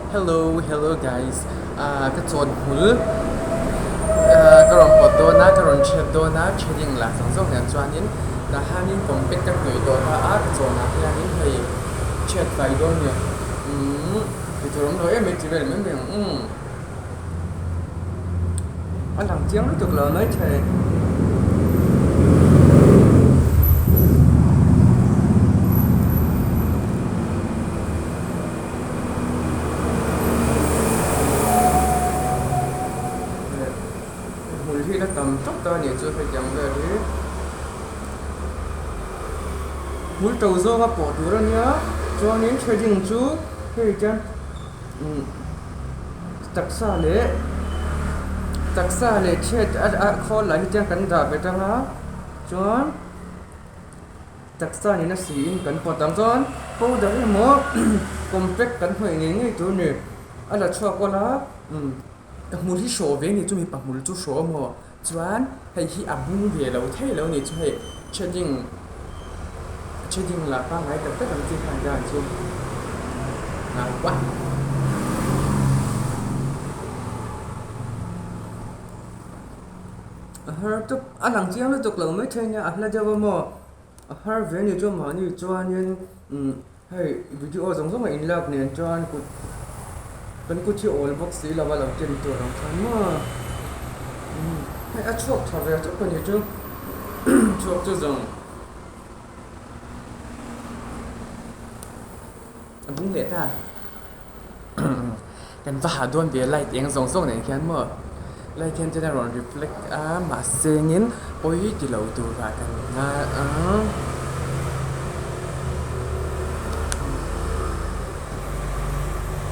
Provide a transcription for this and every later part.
Hello hello guys ah ka chawn hmul ah ka rawn pawt dawn a ka rawn chhiat dawn a threading lah zawng zawng nen chuanin tah hianin compact ka hnawih tawh ta a ka chawnah hianin hei chhiat fai dawn nia umm eitur awm lo em mai ti vel mai mai ang umm a lang chiang lutuk lo mai thei. Hmul hi la tam tawk ta a nih chu hetiang vel hi hmul to zawnga pawh tur a nia chuanin threading chu hei hian umm taksa leh taksa leh chhiat a khawl lah hi chuan kan dah bet anga chuan. Taksa nena siin kan pawt ang chuan powder emaw compact kan hnawih ngei ngei tur a ni. A la chhuak awl a, umm ka hmul hi hrawh ve a ni chu mipa hmul chu hrawh amaw chuan hei hi a bung ve lo thei lo a ni chu hei threading threading lah pangngai tak tak ang chi khan dan chu nghal kuah. A har tawp a lang chiang lutuk lo mai thei nia a hla deuh a maw a har ve ni chuan mahni chuanin umm hei video zawng zawng a inlak nen chuan kut kan kut hi awl bawk si lo a lo ken tur ang khan maw umm hei a chhuak tha ve tawp a ni chu chhuak chu zawng. A bung leh ta. Kan va ha dawn ve light eng zawng zawng nen khian maw light hian chuan a rawn reflect a mahse engin pawi ti lo turah kan ngai a.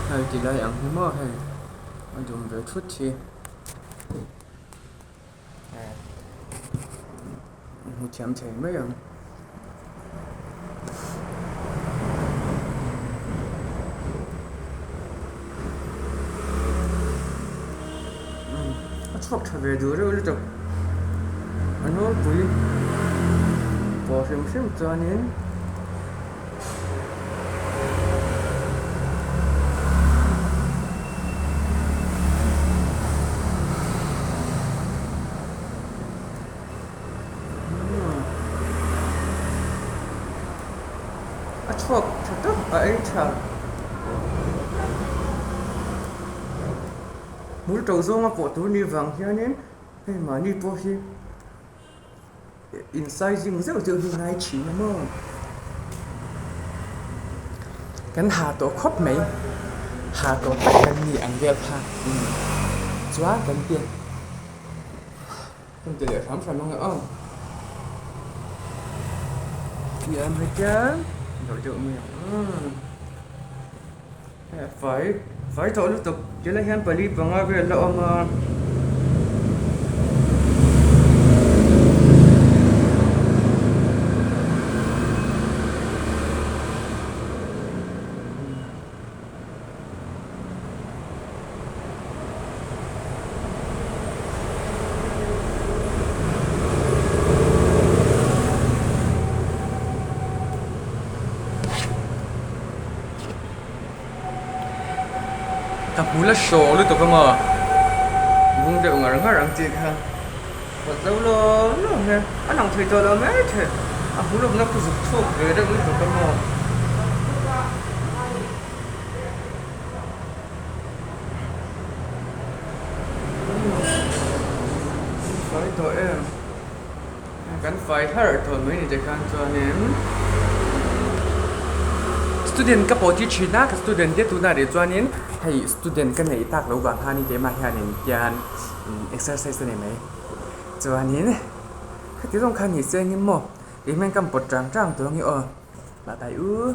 Hei ti lai ang hi maw hei a dum ve thut hi. Hmu thiam thei mai ang. A chhuak tha ve duh reuh lutuk a nawlpui pawh hrim hrim chuanin. A chhuak tha tak a ei tha. Hmul to zawnga pawh tur ni vang hianin hei mahni pawh hi. In sizing zeuh zeuh hi ngai thin a maw? Kan ha tawh khawp mai. Ha tawh tak kan ni ang vel kha. Chuan kan ti kan ti leh hram hram ang e aw. Tiang hetiang deuh deuh mai ang. Fai fai tawh lutuk tilai hian pali panga vel a awm a. Ka hmul a hrawh lutuk a maw bung deuh ngar ngar ang tih kha pawt lo law law mai a a lang thei tawh lo mai thei a hmul awmna khu zuk chhuak ve deuh lutuk a maw. Fai tawh em. Kan fai harh tawh mai ni tikhan chuanin student ka pawh ti thin a ka student te tunah rih chuanin hei student ka neih tak loh vang khanin keimah hianin tian exercise a ni mai chuanin khati zawng khan ni se engin maw tih hian kan pawt chang chang tur ang hi aw bye bye u.